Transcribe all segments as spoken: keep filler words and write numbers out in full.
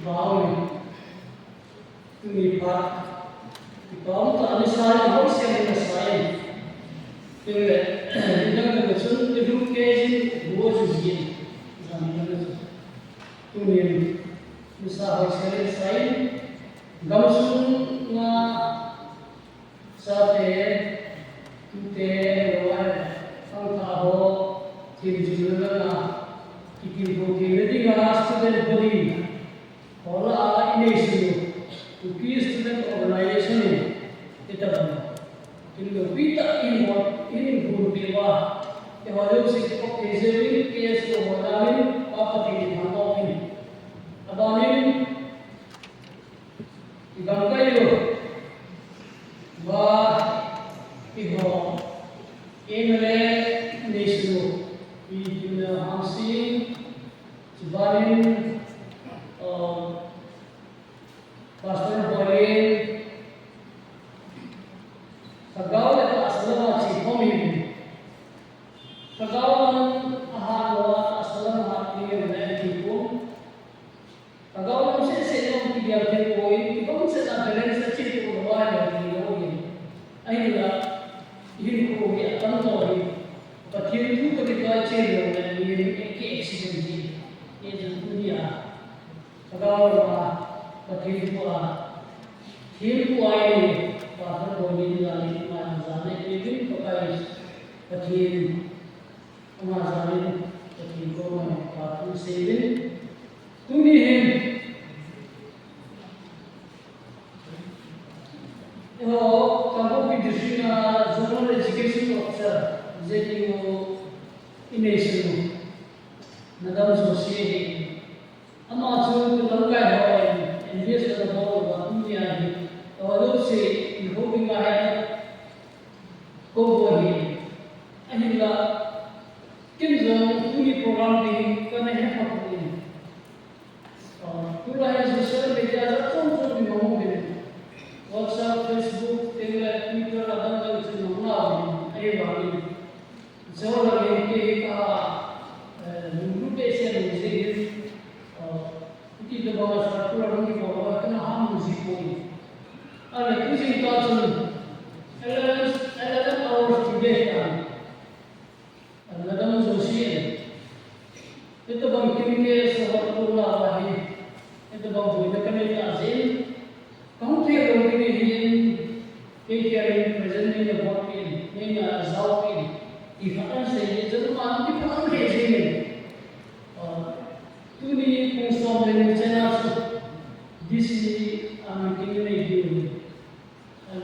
Pau ni. Tuni phat. Ipau ta ni sa ni hoi se ni sa ni. Tule, ni dang dang sun ni lu ke ji bu ju ji. Zan ni dang sun. Tuni ni sa hoi se ni sa ni. Gam sun na Sate, tute, loai, ang tha ho, thim jing na na, kikim ko thim na ding a student body, hola a inei sinu, Kuki student organization ni, ita bang. Kin lo pita in ho, in gun pe wa, e ho lo si ko ke je win, ke so ho na win, pa pa ti ni han ko win. Abanin, Igamkai lo. Wa, iho. Inle, nisu. Ijuna hamsi. Chubanin, uh, Pastor Boyin. Kagau le Pastor Machi Komi. Kagau lam, aha lo, Pastor Machi Komi. Kagau lam sese jong kidial thei poi, kibang sena balance a che to lou a le ti lou in. Ahinla, hinkho hi atam lou hi. Pathen thu kati tua che lou le, mi hi ki accident hi. Ye jong tu dia. Kagau lam a, Pathen thu a. Thil pu ai ni, Pastor Boyin la ni, ma jane ke vin Pakai. Pathen. Ama jane, Pathen koma, Pathen seven. Tuni hin. Eiho, Kangpokpi District a Zonal Education Officer, Z E O, inei sunu. Madam Joshi hi. Ama chu lamkai ho in, N B S a bol uva tuni a hi. Eiho jouse, eiho ding a hi. Ko bo hi. Ahinla, kin jong tuni program ding kana he pha poi. Ah, tulai social media jat chom chom ding mong ding. WhatsApp, Facebook, Telegram, Twitter, adang dang chu mong na ding. Ahi ba ding. Jao la le ke ka, eh, lunglut te se le je, eh, iti to ba sa tu la ngi ba ba kana ham ji ko ni. Ale tu jing ta chun, eleven, eleven hours today ka. Madam Joshi, ito bang kim ke sa wa tu la wa hi, ito bang boina ka nei ta jin, Kahung thei lou ding ahin, kei kei in present neina bol peh in, neina jao peh in, ti khat ahin sei le, chun ama kipa ahin sei jeng in. Ah, tuni pung som le ni chan a chu D C a meeting nei diu ahi. Ah,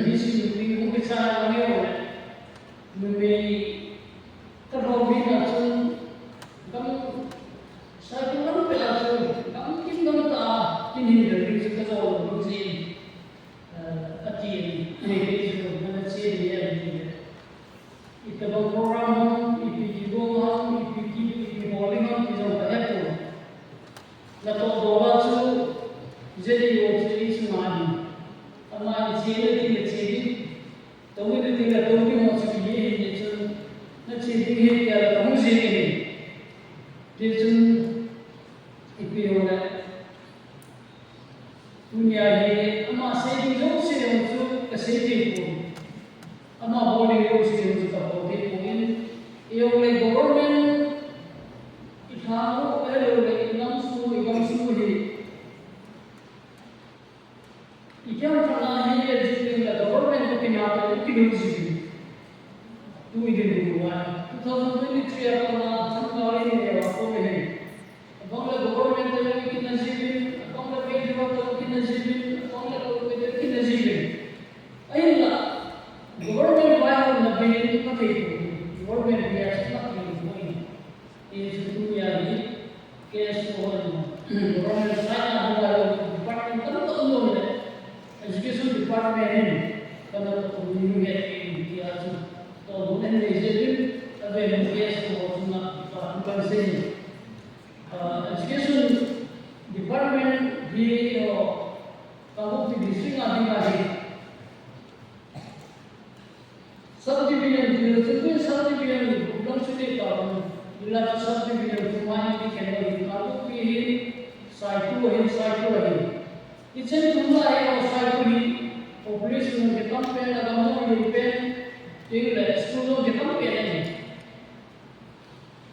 D C meeting hung kicha a neo le. Numei ka lhom hi na chun gam, sa tu lam peh a chu gam kim gam tah a kin hin le ring chu ka jao lou jin. Eh, ati, nei kei chu, nana che ding ahi. Itobang program ham, ipi kibol ham, ipi ki, ipi bol ding ham, ti jong kahe poi. Natoh dola chu, Z E O chu isunga ahi. Ama in chena ding nache ding. Tou ding natou ding ho chu ihi ahi chun. Nache ding ahi tia la kahung sei ahi. Tichun, ipi ho le. Tunia hi ama sei ding jouse jong chu kasei thei poi. Ama bol ding jouse jong chu kabol thei poi. Ijongle government i lhang u, ahilou le i nam sung, i gam sung hi. I kiang thang a hi le jing ding le government u kina te u kilung jing. Tu i din u a. Two thousand twenty-three a kona thang ka le ni le wa ko le he. Abang le government te u kina jing, abang le K D O te u kina jing, abang le ko le kina jing. Ahinla, government vai na bin ka thei, government bia chu ka thei. Ichu tunia hi, K S O ho, government side a hung a department tamtah um lou le, education department in, kana to um ni he, tia chu, to um en nei jeh in, ave K S O ho chunga department kan sei. Ah, education department hi, ho, Kangpokpi district a ding ahi. Subdivision, Dilsungpui subdivision, Guplam Sule Town, Dilsungpui subdivision, Kumai, Khenwai, Kangpokpi hi, Saitu hi, Saikul ahi. Ichan kum lai ho Saikul hi population jong kitam pen, agam jong lim pen, tin le school jong kitam pen ahi.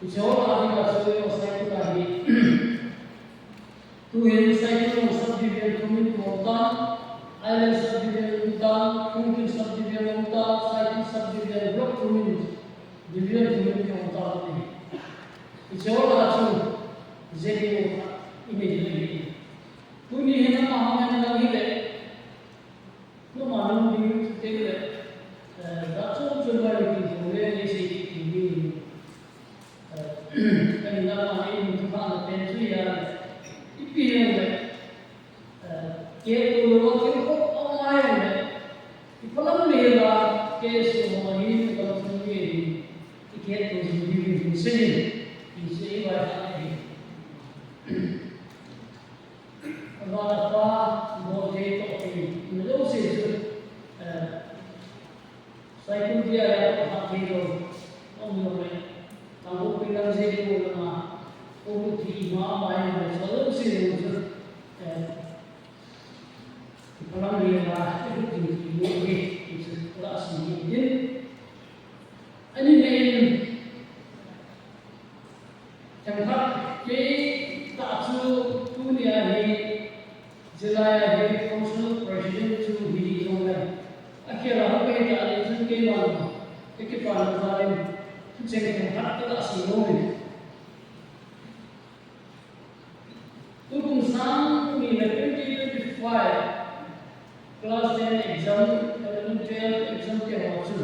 Hiche ho lah a dinga chu eiho Saikul ahi. Tuhin Saikul jong subdivision thum in kiho tan, Island subdivision um tan, Khongjung subdivision um tan, Saikul subdivision block thum in, division thum in kiho tan ahi. Hiche ho lah a chu Z D O inei ahi. Tuni hin ama hung hen lang hile, noma nung ding chu teng le, eh, jat chom chom a ti thou le, ni sei ti ti ding. Eh, kani na ma ni mun thu pha na pen chu ya. Ipi jong le, eh, ke tu lo thil khop a mai jong le, iphalam le la, ke su ho hi, ka su ni, i ke tu su ni, ni se ni, ni se i vai ta ni. Ava apa, bol thei toh thei, mi lo se chu, eh, Saikul dia ya toh thei lo, um lo le. Tangbo pi lang se ko lama, ko thi ma ma ya so lo se lo chu, eh, Palang ri la, eh, thi thi lo ni, chu la si ni din. Ani nei, Themkhat kei tah chu tunia hi, July a hi council president chu hi jongle, akhel a hung kahi tah le chun keiman, kakipana jal in, thucheng themkhat kaga sei nom in. Tukum sang ni le twenty twenty-five class ten exam, eleven, twelve exam te ho chu.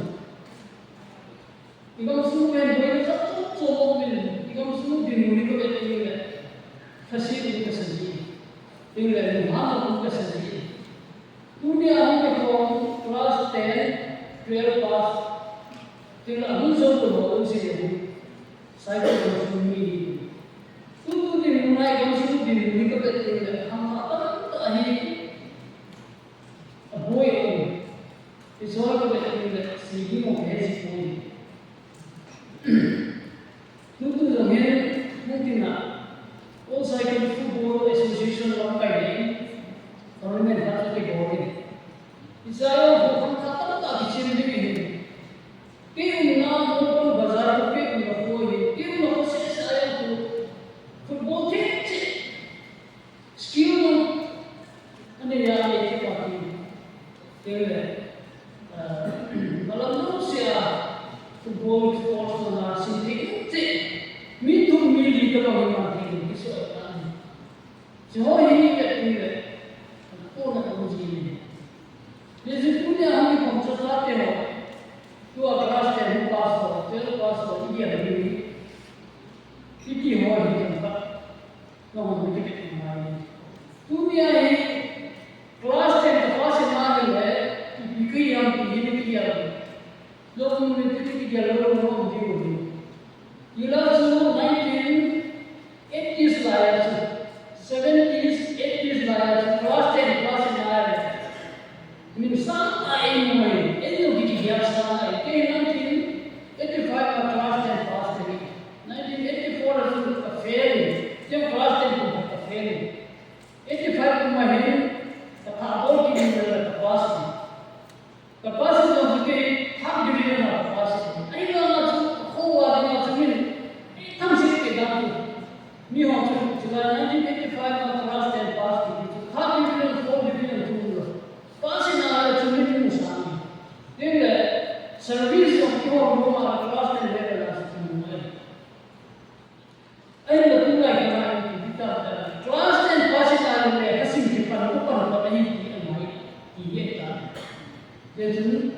I gamsung pen boina jat chom chom um in, i gamsung dinmun hi kavet teng le, lhaset in kasa ji. Teng le, lunghanna in kasa ji. Tunia hung kikhom class ten, twelve pass. Teng le, ahung jou lou ho jouse hi Saikul gamsung mi hi. Tutu dinmun a i gamsung dinmun hi kavet teng le, hangha tamtah hi. Aboi um. Hiche ho kavet teng le, sei ding jong kahe jipoi. Tutu jong hin, hung tin a, All Saikul Football Association lamkai in, tournament khat chu kibol in. Hiche a jong kho khangthah tamtah kichem ding ahin. Kei umna Mopan Bazar kho, kei umna kho hi, kei umna kho seh seh a jong kho, football thei cheh. Skill jong anei a, anei kit a ti. Teng le, ah, malam jouse a football, sports na na sim thei cheh. Mi thum mi li tobang hi man thei in kiso a tan. Hiche ho hi vet teng le, kona kona ji ni. Hijeh chun tunia hung kikhom chate ho, tua class ten hung pass ho, twelve pass ho, i gel ni. Iti ho hi themkhat. Nahung kiti ngai. Tunia hi class ten ka pass in ahile, ipi kahi ham ti hi nakigel. Lom ni ti kigel lou lou lou ti lou. Hilai chu nineteen eighties lai a chu, seventies, eighties lai a chu, class ten pass in ahile. Min sang a ei mu mai, ei jong kiti hiam sang a ei. Kei nineteen eighty-five a class ten pass kei. Nineteen eighty-four a chu ka fail. Kei class ten kum ka fail. Eighty-five kum a hin ka thah bol kit in ka pass. Ka pass in jong chu kei third division a ka pass. Ahinla chu ka kho a dinga chu min ei thangsit kei dan chu. Mi ho chu, chulai nineteen eighty-five a class ten pass kiti chu, third division, fourth division thum lou. Pass in ahile chu min mu sang. Tin le, service jong kihou lou ma class ten level a chu mu mai. Ahinla tulai ka ngai ti ta, class ten pass in ahile, lekha sim kipan, kipan, kipan ahi ti angai, ti he ta. Hijeh chun,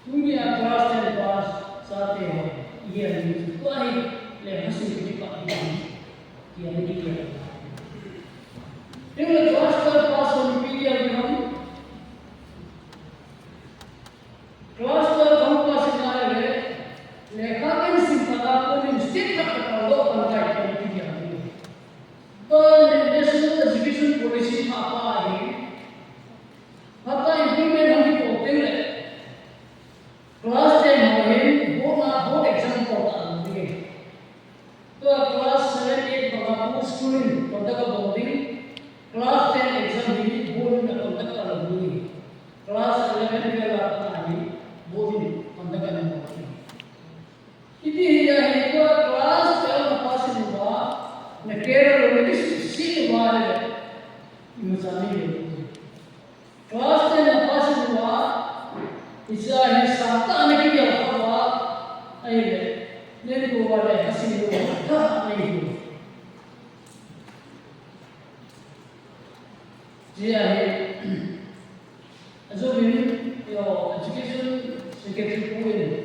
Tunia class ten pass chate ho, i gel ni chu tua hi lekha sim kipat hi, ti a ni kigel. Teng le class twelve pass ho ipi gel ding ham. Class twelve hung pass in ahile, lekha kahin sim pat a kon in state khat ka kal doh pan tai ti a ni kigel. Tua National Education Policy pha pa hi, phat a implement hung kibol teng le, class ten ho hin board a, board exam bol ta lou ding. Tua class seven, eight banga pu school in conduct abol ding. Kera lo ni si si wa le. Imacha nei lo. Class ten na pass uva, icha hi sa ta na ki ya wa. Ai le. Nei ko wa le ha si lo ta nei ko. Jia hi, ajo min, yo, education secretary pu in,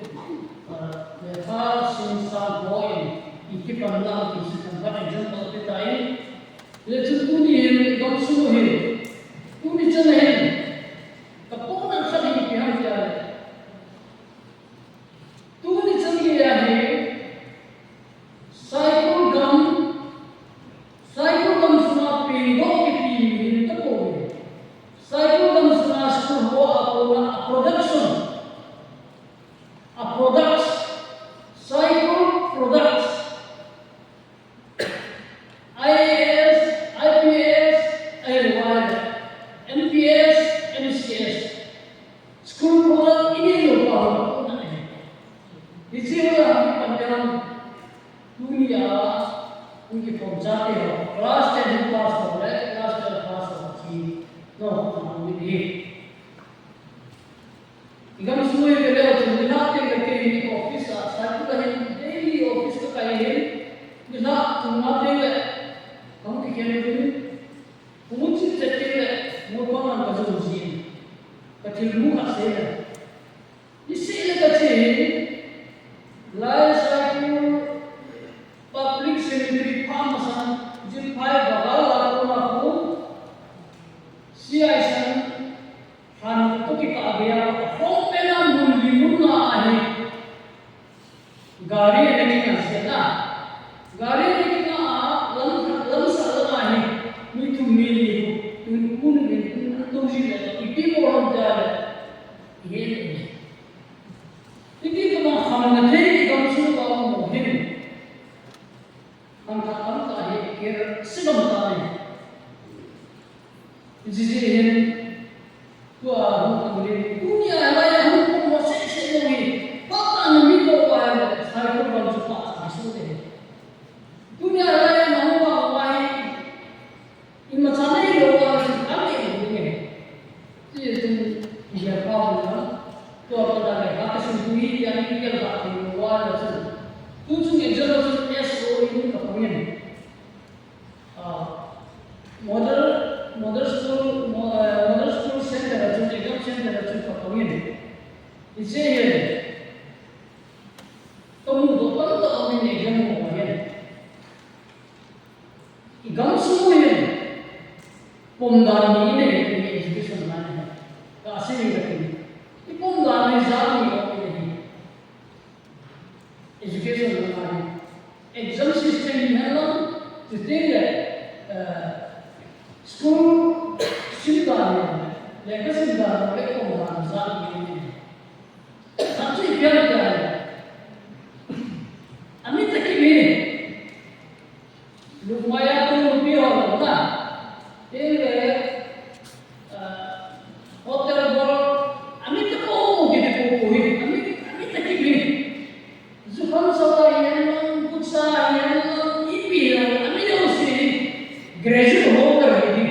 ah, le pa sin sa bo in, i ki pan la ki si kan pa example pe ta in, le chu tuni hin, gam sung hin, tuni chan hin, ka pon na khat hi ki ham tia le. Tuni chan gei a hi, Saikul gam, Saikul gam sunga pengdoh kiti min tapoi. Saikul gam sunga school ho a kona a production, a products, Saikul products. I A S, I P S, I L Y, M P S, M C S. School product ini lo pa ho na eh. Hichi ho la hami panjang dunia, unki pom jate ho. Class ten pass ho le, class twelve pass ho ki. No, no, ni. I gam sung hi ve leu chun, nilhah teng le kei hi office a, Saikul a hin daily office ka kai hin, nilhah tum nga teng le, ka hung kikhen uvin, hung chit chet teng le, mol pang lang ka jong jin, ka thil mu khat sei le. Niseh le ka che hin, lai Saikul Public Cemetery pha masang, jil phai bagal la kona khu, C I sang, Than toh kikah geiya, hung pen a mun li mun nga ahi. Gari ana kinga sia na. Gari ana kinga a, lam, lamsah lang ahi. Mi thum mi li, tun kun ni, tun tun ji le, ipi mo lam ja le. Ihe le. Ipi ko ma ham na thei, i gam sung a mo hin. Hangkhat tamtah hi, kei sibang ta ni. Jiji hin, tua hung tang ni, tunia lai a hung pom mo seh seh mo hi, pata na mi ko pa ya, Saikul gam chu pata su de. Tunia lai a hung pa mo hi, Imacha nei lo a, ka nei lo ding e. Ti chun, i gel pau na. Tua pa da le, ka ka sim tu hi, tia ni gel ka ti lo wa la chun. Tu chun exam chun S O in ka pangin. Ah, model, model school, mo-, eh, model school center chun, exam center chun ka pangin. Hiche hi. Ka mu do pan ta min exam mo pangin. I gam sung hin, pom dan ni nei, i education line hin. Ka sei ni ka ti. I pom dan ni ja ni ka ti ni. Education line hin. Exam system ni hin lang, ti ti le, eh, school sim dan ni, lekha sim dan ni, pom dan ja ni nei. Sa chu i piang piang. Ami ta ki ni. Lungmai a tu nupi ho lo na. Tin le, ah, hotel bol, ami ta ko mo ki ko ko hi. Ami, ami ta ki ni. Jukham sa ta yan lang, kutsa yan lang, ipi lang, ami lo si graduate holder hi ni.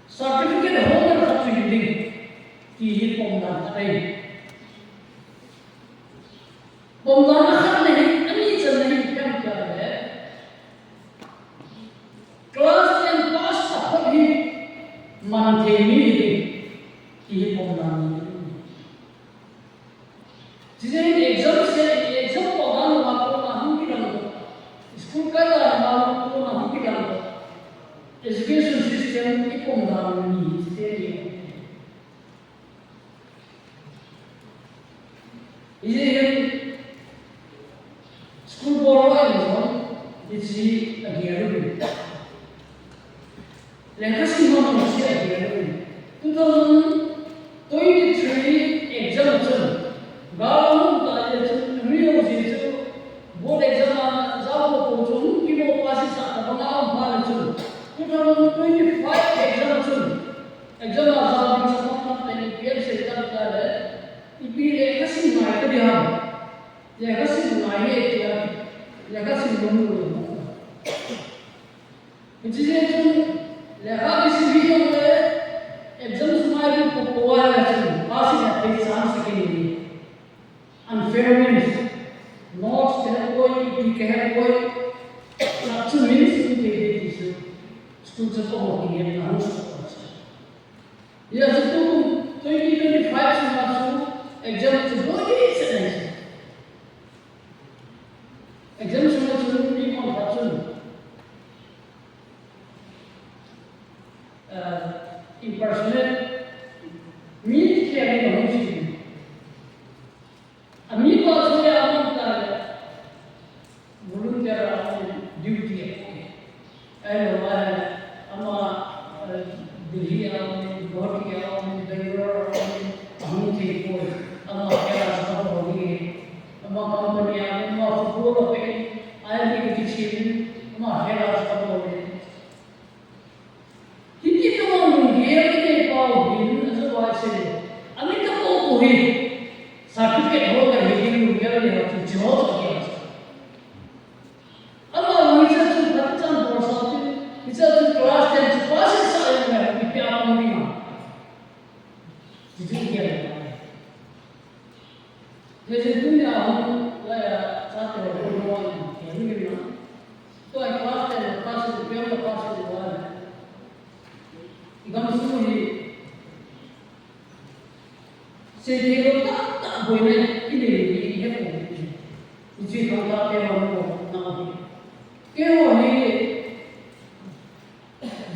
Certificate holder khat chu hi ding. Ti hi pom dan khat ahi. Pom dan khat na hi, ani chan na hi, ipi ham tia le. Class ten pass a khat hi, man thei mi hi ding. Ti hi pom dan hi. Chijeh in exam se, exam pom dan ma kona hung kidang. School kai dan ma kona hung kidang. Education system i pom dan ni chijeh in. Ijeh in school bol ho in jong, hiche a gel u. Lekha sim ho jong hiche a gel u. Two thousand twenty-three exam a chun, gal a hung ta jeh chun, ri ho jeh chun, board exam a jao ko ko chun, kimo pass sa ta bang a um pha le chun, two thousand twenty-five exam a chun, exam a jao ding sa tam tam te ni P M sei tam ta le, ipi lekha sim ngai ta ding ham. Lekha sim ngai he tia, lekha sim ngai mu. Hiche jeh chun lekha kisem hijongle exam sunga ilut popo ahile chun pass in athei chance kinei. Unfair means, notes kahe poi, ipi kahe poi, achu means in thei ding ti chu school chapa ho kingepna hung soh ahi. Hijeh chun tukum twenty twenty-five sunga chu exam chu boi ding set ahi. Exam sunga chun mi khat chun uh, impersonate mi khat in ahung chi. Ami pa chu le aman ta le volunteer a duty a. Ahilou le ama, uh, Delhi a, Guwahati a, Bangalore a, ahung thei poi. Ama kela sa bol ni. Ama company a, ama football a pe. Ahile kichen, ama kela sa bol ni. Hiti tobang lunggel inei pau hin, ajo uva sei. Ami tapo hi certificate holder hi lunggel nei chu chu chu. Ama hiche chu phatechan bolsah tin, hiche chu class ten chu pass sah jong le, ipi a pang ding a. Hiche chu gel. Hiche tunia hung laiya chate ho hung hung in, hung in na. Tua class ten le pass in, twelve le pass in uva le. I gamsung hi. Seithei lou tamtah boina inei, inei, inei, inei. Hiche khangthah te ho na hi. Keiho hi.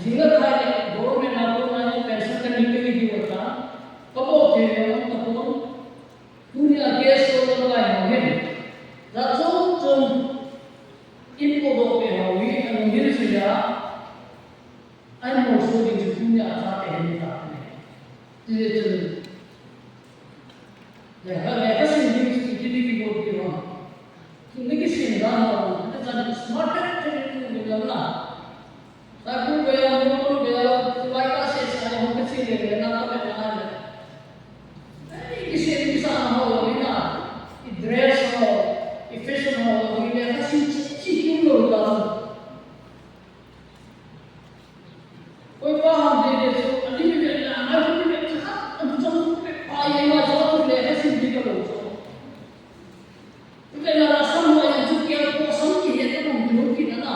Jing le thai le, government a kona hi pension kani kani diu ta. Kabol thei le um tapon. Tunia case so le lai ho hin. Jat chom chom in podoh peh ho hi, alunggel sui a. Ahin molso ding chu tunia achate hin ta ne. Tijeh chun. Lekha, lekha sim ding chu iti ding kibol ding ham. Tuni kisim dan ho, ati chan smart thet thet ding lam na. Cycle gaya, motor gaya, tulai ka se sa ho kachi le le na ka le na le. Ai, kisim kisa ho le na. I dress ho, i fashion ho, i lekha sim chi chi kim lou ta. Koi pa ham dede chu, a lim ve la, a lim ve chu khat, a chang chu pe pa ye ma chu tu le ka sim di ka lo chu. Tu le la la sam ma ye chu ke ko sam ki ye ka bum tu ki na na.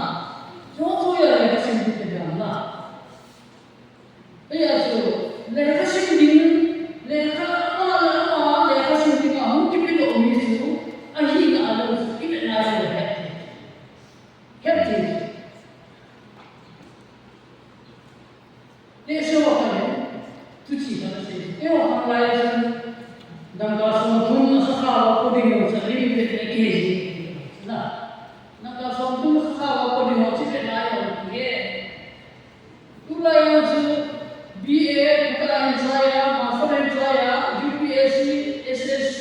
Chu chu ya le ka sim di ka jam na. Pe ya chu, le ka sim di, le ka ma la ma, le ka sim di ka hung ki pe lo mi chu, a hi na a lo chu, ki pe na ya le. Hepti. Te so ka le, tu chi ka se. Te wa ka lai san, dangka somthum na sa ka wa ko ding yo sa lim ve ve ke ji. Na. Dangka somthum na sa ka wa ko ding yo chi ve na yo ki he. Tulai a chu B A, tuta hin chai a, master hin chai a, U P S C, S S C,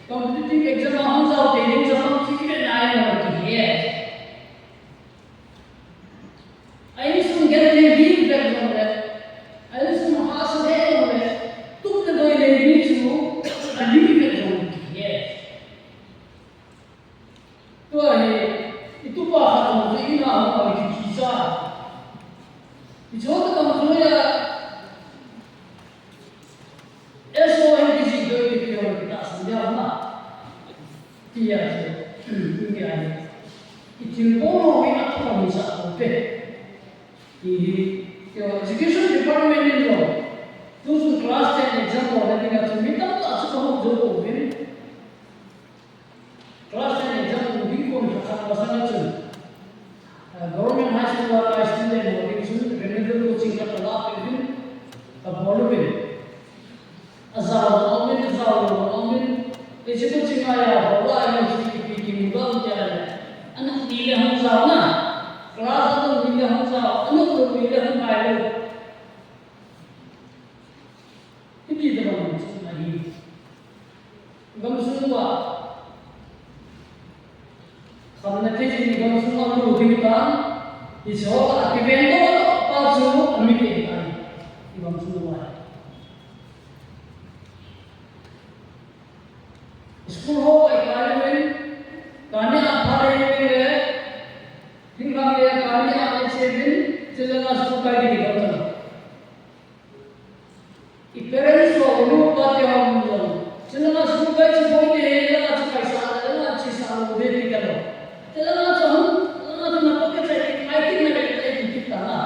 competitive exam a hung jao te ding jong hung chi kit nai lo ti he. A insung genthei ding bep jong le, a insung hahsat ding jong le, tup le doi nei ding chu, a lim bep jong ti he. Tua hi, i tupa khat jong chu ina hung a kikicha. I chota bang chu ya, S O hi kijih doi ti ti hung kitahsan dia na. Tia chu, tia hi. I thil bol ho hi a thong sa ko pe. Ti hi, tia education department in lo. Tu chu class ten exam ho le ni na chu mi tamtah chu ka hung jo ko vin. Class ten exam hung ding kon khat masang a chun, ah, government high school a kai student ho ding chun remedial coaching khat ka la peh uvin, ka bol uvin. A jao lou a um in, a jao lou a um in. Hiche coaching a ya bol a ya chu ipi kimu dam tia le. Anung ni le hung jao na. Class anung ni le hung jao, anung lou ni le hung kai lou. Hiti tabang chun ahi. Gamsung uva khamna thei jing, gamsung uva lu ding tan, hiche ho a kiven doh doh pa chu ami te tai. Gamsung uva. School ho kai kai uvin, kani a pha le uvin le, thinglhang le kani a le che uvin, Chilanga school kai ding kiti kal. I parents ho, nu pa te ho mun jong. Chilanga school kai chu boi te, langa chu kai sa, langa chi sa lo de ti kal. Chilanga chu hung, langa chu na pa ke chai ki kai ki na ke tai ki ta na.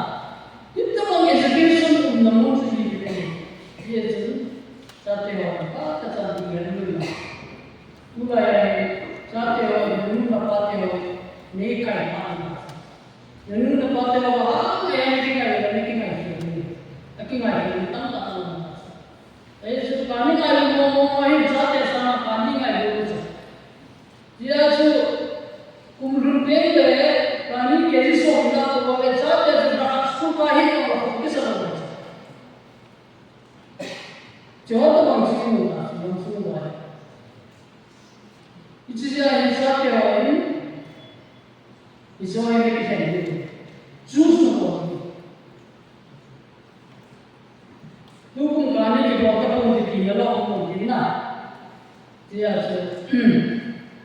Kita mang education umna mun chu hi ki. Ye chu. Chate ho, pa ta cha ding ya nu na. Tulai ai, chate ho, nu na pa te ho, nei kai pa na. Nanu napa te ho ha, ngai ngai kingai, ngai kingai. Akingai tamtah. Ei, su kani ngai mo mo mo hi chate sanga kani ngai lo cha. Tia chu kum lhun teng le, kani K G som na ko le chate chu na school ka hi ko ko kisa lo. Chu ho to bang chu mu ta, bang chu mu ta. Hiche jeh a hin chate ho hin, hiche ho hin kikhen ding. Choose na bol ding. Tukum kani kibol tapon ti tina lo pon tina. Tia chu,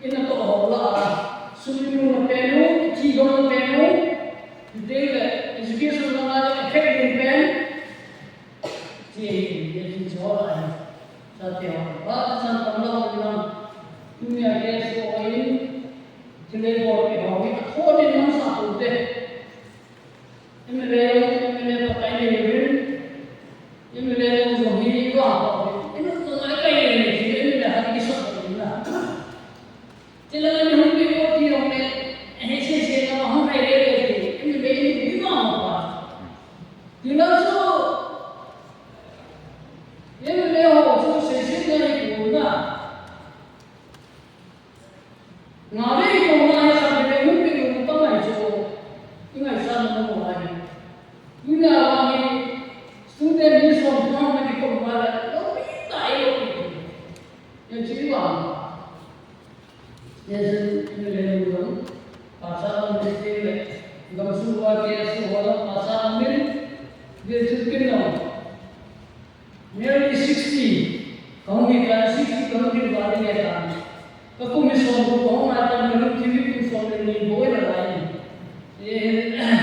ina toh ho la, sum nung na pen u, thi gam na pen u, tile education na nga le effect ding pen. Tia hi, tia hi chu ho la hi. Chate ho, ba, chan tam lo, na. Tunia K S O in, thilei bol pi ho, hi, a tho din nang sa tu te. M L A, M L A pa kai le rin. M L A lo zo hi, wa, pa, ina ko ngai kai le, M L A ha ki so na. Chila ni hung pi ko ti lo me, he se se na hung kai le le ti, M L A ni ni ma pa. Ti na so, M L A ho so se se na ni ko na. Nga le ko nga he sa le mun pe ko pa ngai chu. I ngai sa na mo ai. Tuna wa ni student ni som thang na ki ko ma la lo pi ta e lo pi. Ye chi wa. Ye chi ni le lu dong. Pa sa na ni ti le. Gam su wa ke su wa pa sa na ni. Ye chi kin no. Nearly sixty, kahung hi ka sixty kahung hi ba ni le ka. Ka kum hi som ko kahung ngai ta ni kum thi ni kum som le ni boi la lai. Eh, eh,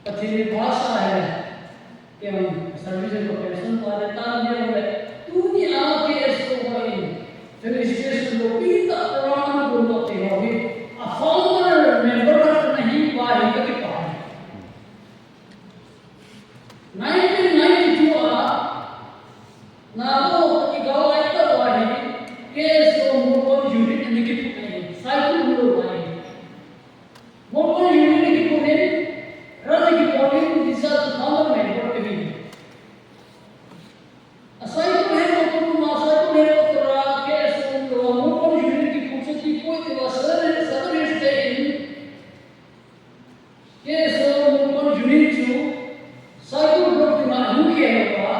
Pathen ni pha sa hai. Kei service ko pension pa le ta ni le. Tuni a K S O ko in. Felicitation lo pi ta program ko lo te ho hi. A founder member ka na hi pa hi ka ki pa. Nineteen ninety-two a, Nago i gal lai ta wa hi, K S O Molpon unit ani ki put ai, Saikul lo ai. Molpon unit ani ki put in, ran ani ki put in, disa tu founder member ka hi. A Saikul he ko tu ma Saikul he ko tu ra, K S O lo, Molpon unit ki put se ki put wa sa ne, sa ne stay in. K S O Molpon unit chu Saikul block dinga hung kihe pa,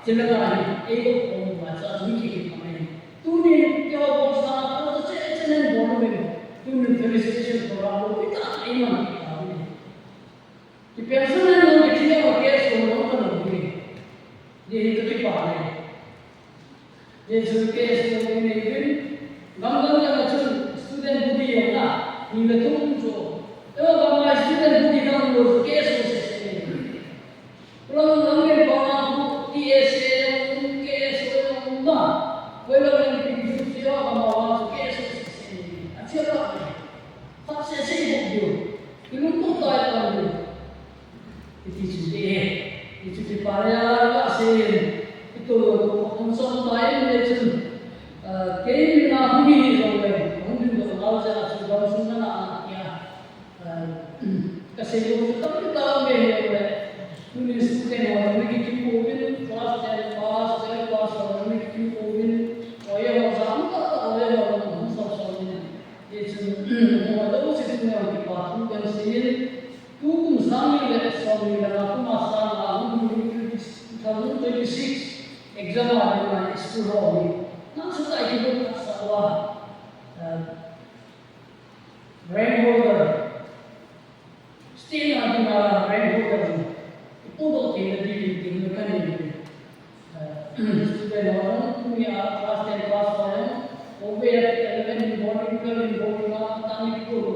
chila ka hi, ei ko ko ma cha hung kihe pa mai. Tuni kei ho bol sa na ko che che nen bol me. Tuni felicitation program lo kita ei man kita ni. Ki pension nen lo ki thina K S O lo ka lo ni. Ye hi ka ki pa ni. Ye chu K S O nei uvin, gam gam langa chun student body jong na, ni le thum chu. Ewa gam lai student body dang lo chu K S O se se nei uvin. Kulang lang le pa na chu T S A jong, K S O jong na. Koi lang le pi chu chu ewa gam lai chu K S O se se nei uvin. A chia pa. Khat se se bok diu. Ki lungtup tai pan diu. Iti chu te, iti chu te pa le a la se, ito, hung som ta in le chun, ah, kei mi na hung hi jong le, hung din do lau cha chu dam sung na na kia, ah, ka sei lo chu tam ta me he le, tuni su te no, mi ki ki ko min, class ten pass, twelve pass, mi ki ki ko min, o ye ho sa, ta ta, o ye ho, hung som som min. Ye chun, mo do si tu ne ki pa tu kan si. Tukum sang ni le som ni le nga kum a sang a hung hung ni two thousand twenty-six exam a ni ma school ho ni. Nang su tai ki bu sa wa. Eh, rank holder. State a dinga rank holder. Ipu do te na di ni ni ka ni. Eh, student ho, tuni a class ten pass ho, O B F eleven in boarding, twelve in boarding, a tani ko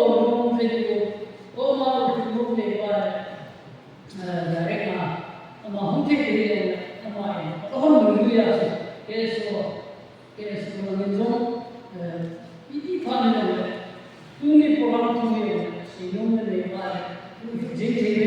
lo nung ve diu, koima lo thil nung ve pa le, eh, direct na, ama hung thei thei le, ama in, ka hon nung nung ya si, KSO, KSO na min jong, eh, iti pha ni lo le, tuni program tu ni lo le, si nung ve pa le, tu jing jing